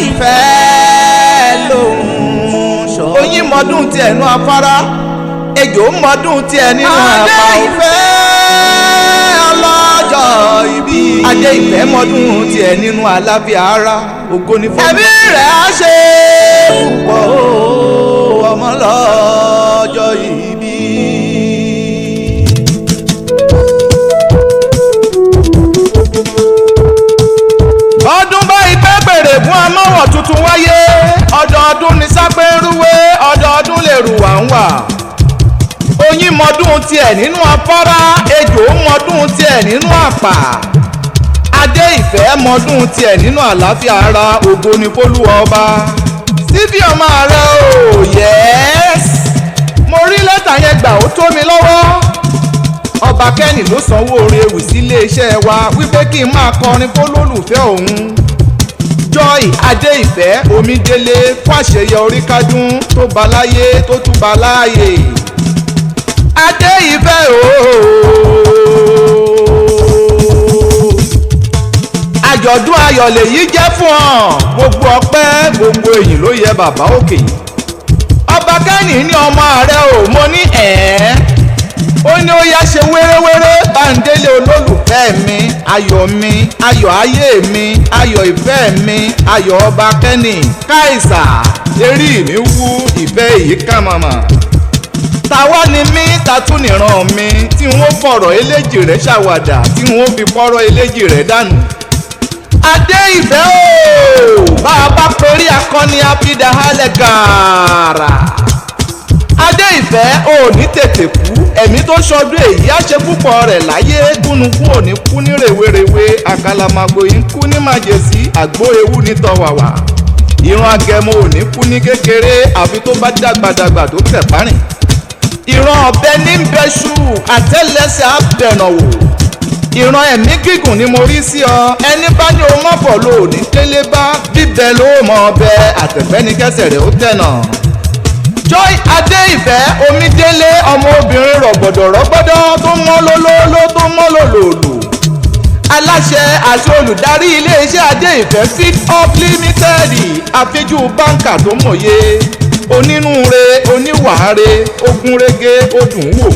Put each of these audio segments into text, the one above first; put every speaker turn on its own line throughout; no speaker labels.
Ìfẹ́ lòun sọ.
Oyin mọdún tiẹ̀ nú afárá, ejò mọdún tiẹ̀ nínú
Adé
àpá.
Ìfẹ́ ọlọ́jọ́ ìbí.
Adé Ìfẹ́ mọdún tiẹ̀ nínú àlàáfíà ara, ògo ni fún.
Ẹ̀mí rẹ̀ á ṣe púpọ̀ o, ọmọ lọ́jọ́ ìbí.
Ọdún báyìí pẹ́ pèrè fún amọ̀wọ̀ tuntun wáyé. Ọdọọdún ní sápẹ́rúwé, ọdọọdún lè rù wá ń wà. Oyin mọdún tiẹ̀ nínú afárá, ejò mọdún tiẹ̀ nínú àpà. Adé Ìfẹ́ mọdún tiẹ̀ nínú àlàáfíà ara, ògo ni f'Olúwa ọba. Síbí ọmọ rẹ o, yẹ́s. Mo rí lẹ́tà yẹn gbà, ó tó mi lọ́wọ́. Ọba Kẹ́ni ló sanwó oore ewì sí iléeṣẹ́ wa wípé kí n máa kọrin fólólùfẹ́ òun Joy Adé Ìfẹ́ Omídélé fún àṣeyẹ orí kádùn tó bá láyé tó tún bá láàyè. Adé Ìfẹ́ ooo, àjọ̀dún ayọ̀ lèyí jẹ́ fún ọ. Gbogbo ọpẹ́, gbogbo èyìn ló yẹ bàbá òkè. Ọba Kẹ́ni ní ọmọ rẹ o, mo ní ẹ̀ẹ́. Ó ní ó yá, ṣe wéréwéré báńdélé olólùfẹ́ mi, ayọ̀ mi, ayọ̀ ayé mi, ayọ̀ ìfẹ́ mi, ayọ̀ ọba Kẹ́ni káìsà. Eré mi wú ìfẹ́ èyí kà màmá. Tàwa ni mí, tatún nìran mi tí wọ́n fọ̀rọ̀ eléjì rẹ̀ ṣàwàdà, tí wọ́n fi fọ́rọ̀ eléjì rẹ̀ dànù. Adé Ìfẹ́ o, bá a bá perí akọni apidà halẹ̀ gàrà. Adé Ìfẹ́ ò ní tètè kú, ẹ̀mí tó ṣọdún èyí á ṣe púpọ̀ rẹ̀ láyé. Gúnugún ò ní kú ní rèwerèwe, àkàlàmàgbò yìí ń kú ní màjèsí, àgbo ewu ní tọwàwà. Ìran agẹmọ ò ní kú ní kékeré, àfi tó bá dàgbàdàgbà tó tẹ̀ párìn. Ìran ọ̀bẹ ní ń bẹṣu, àtẹ́lẹsẹ̀ á bẹ̀nà wò. Ìran ẹ̀mí gígùn ni mo rí sí ọ. Ẹni bá ní o mọ̀bọ̀ ló ní délé bá bíbẹ ló mọ̀ ọbẹ̀ àtẹ̀fẹ́ ní kẹsẹ̀ rẹ̀ ó tẹ̀nà. Joy Adé Ìfẹ́ Omídélé, ọmọ obìnrin rọ̀gbọ̀dọ̀ rọ̀gbọ̀dọ̀ tó mọ́ lólóló tó mọ́ lòlòlò, aláṣẹ àti olùdarí iléeṣẹ́ Adé Ìfẹ́ Feed Up Limited, àfijú báńkà tó mòye, onínúure, oníwàáre, ogúnrégé, ó dùn wò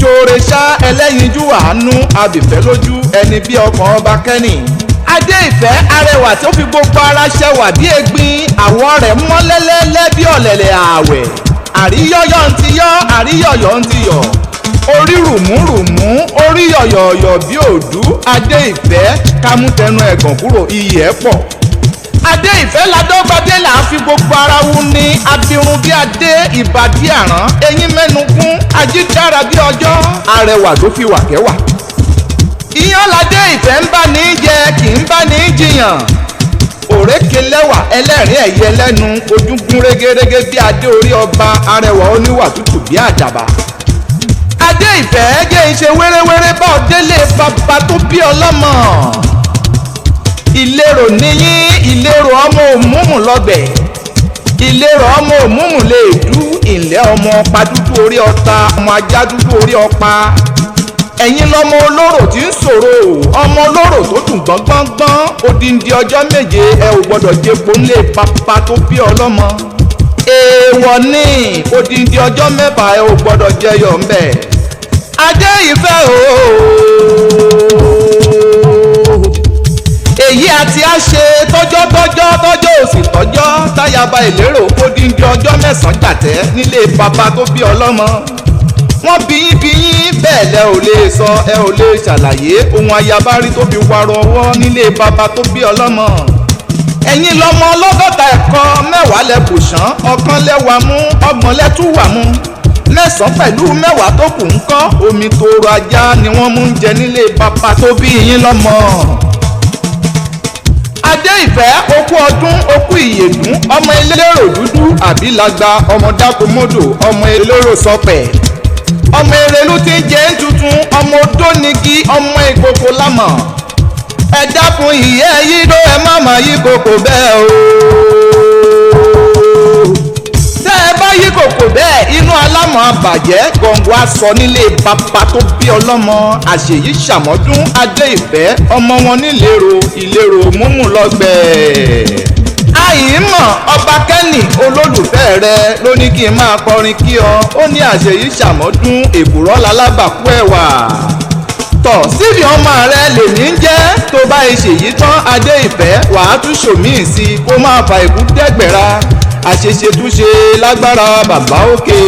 ṣoore ṣá, ẹlẹ́yinjú àánú, abìfẹ́ lójú ẹni bí ọkàn ọba Kẹ́ni. Adé Ìfẹ́ arẹwà tó fi gbogbo ara ṣẹwà bí egbin, àwọ̀ rẹ̀ mọ́ lẹ́lẹ́lẹ́ bí ọ̀lẹ̀lẹ̀ ààwẹ̀. Àríyọ́yọ́ ń ti yọ́, àríyọ̀yọ̀ ń ti yọ̀, orí rùmúrùmú, orí yọ̀yọ̀yọ̀ bí òdú. Adé Ìfẹ́, kámútẹnu ẹ̀gàn kúrò, iyì ẹ̀ pọ̀. Adé Ìfẹ́ ladọ́gbadé là á fi gbogbo ara wu ni, abirun bí adé, ìbàdí àrán, eyín mẹ́nu kún, ajídára bí ọjọ́, arẹwà tó fi wà kẹ́wà. Iyán ládé Ìfẹ́ ń bá ní jẹ, kì í bá ní jiyàn. Òrékè lẹ́wà, ẹlẹ́rìn ẹ̀yẹ lẹ́nu, ojúgun régérégé bí adé orí ọba, arẹwà oníwà tútù bí àdàbà. Adé Ìfẹ́, jẹ́ ìṣe wéréwéré bá ọ délé bàbá tó bí ọlọ́mọ. Ìlérò níyín, ìlérò ọmọ òmùmù lọ́bẹ̀, ìlérò ọmọ òmùmù lè dú ìlẹ́, ọmọ ọpa dúdú orí ọta, ọmọ ajá dúdú orí ọpa. Ẹ̀yin lọmọ olóró tí ń sọ̀rọ̀, ọmọ olóró tó dùn gbọ́ngbọ́ngbọ́n. Odindi ọjọ́ 7 ẹ ò gbọ́dọ̀ jẹpo ńlẹ̀ bàbá tó bí ọlọ́mọ. Èèwọ̀ ní odindi ọjọ́ 6 ẹ ò gbọ́dọ̀ jẹyọ̀ ńbẹ̀. Adé Ìfẹ́ ooo, èyí àti àṣe tọ́jọ́ tọ́jọ́ tọ́jọ́ òsì tọ́jọ́ táyàbá ìlérò odindi ọjọ́ 9 jàtẹ́ nílé bàbá tó bí ọlọ́mọ. Wọ́n bíyín bíyín bẹ́ẹ̀ lẹ ò lè sọ, ẹ ò lè ṣàlàyé ohun ayabárí tó fi warọ ọwọ́ nílé bàbá tó bí ọlọ́mọ. Ẹ̀yin lọ́mọ ọlọ́gọ́ta ẹ̀kọ́, 10 lẹ kò sán, 1 lẹ́wà mú, 30 lẹ́tú wà mú, 9 pẹ̀lú 10 tó kù ń kọ́. Omi toro ajá ni wọ́n mú ń jẹ nílé bàbá tó bí yín lọ́mọ. Adé Ìfẹ́, okú ọdún, okú ìyèdún, ọmọ elérò dúdú àbílagba, ọmọ dákomódò, ọmọ elérò sọpẹ̀, ọmọ erelú tí ń jẹ́ ń tuntun, ọmọ odónigi, ọmọ ìkòkò lámọ̀. Ẹ dákun ìyẹ́ yídó, ẹ má má yí kòkò bẹ́ẹ̀ o. Tẹ́ ẹ bá yí kòkò bẹ́ẹ̀, inú alámọ̀ àbàjẹ́, gọ̀ǹgọ̀ aṣọ nílé bàbá tó bí ọlọ́mọ. Àṣèyí ṣàmọ́dún Adé Ìfẹ́, ọmọ wọn nílérò, ìlérò múmú lọ́gbẹ̀ẹ́. Àyìnmọ̀ ọba Kẹ́nì olólùfẹ́ rẹ ló ní kí n máa kọrin kí ọ. Ó ní àṣeyí ṣàmọ́dún èkùrọ́ lálábàkú ẹ̀wà. Tọ̀ síbi ọmọ rẹ lèmi ń jẹ́. Tó bá ṣèyí tán adé ìfẹ́, wàá tún ṣòmíì sí i kó máa fa ìkú dẹ́gbẹ̀ra. Àṣeṣetúnṣe lágbára bàbá òkè.